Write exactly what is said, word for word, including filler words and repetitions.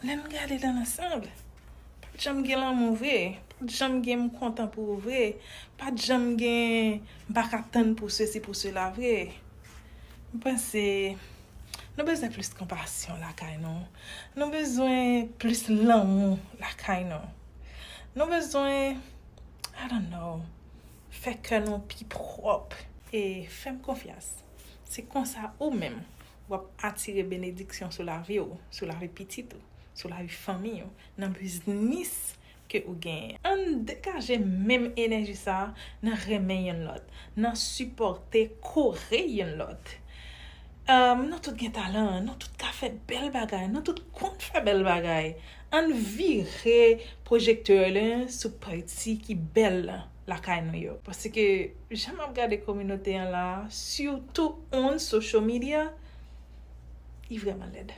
Lè n gade dans l'ensemble, pa t janm gen lanmou vre, pa t janm gen m kontan pou ou vre, pa t janm gen m pa ka tann pou sesi pou sela vre. M panse nou bezwen plis konpasyon lakay nou. Nou bezwen plis lanmou lakay nou. Nou bezwen, I don't know, fè kè nou pi pwòp. E fè m konfyans. Se konsa ou menm w ap atire benediksyon sou lavi w, sou lavi pitit ou, sou lavi fanmi w, nan biznis ke ou genyen. Ann degaje menm enèji sa a nan renmen youn lòt, nan sipòte, kore youn lòt. Um, nou tout gen talan, nou tout ka fè bèl bagay, nou tout konn fè bèl bagay. Ann vire pwojektè yo sou pati ki bèl lakay nou yo. Paske jan m ap gade kominote an la, sitou on social media, li vrèman lèd.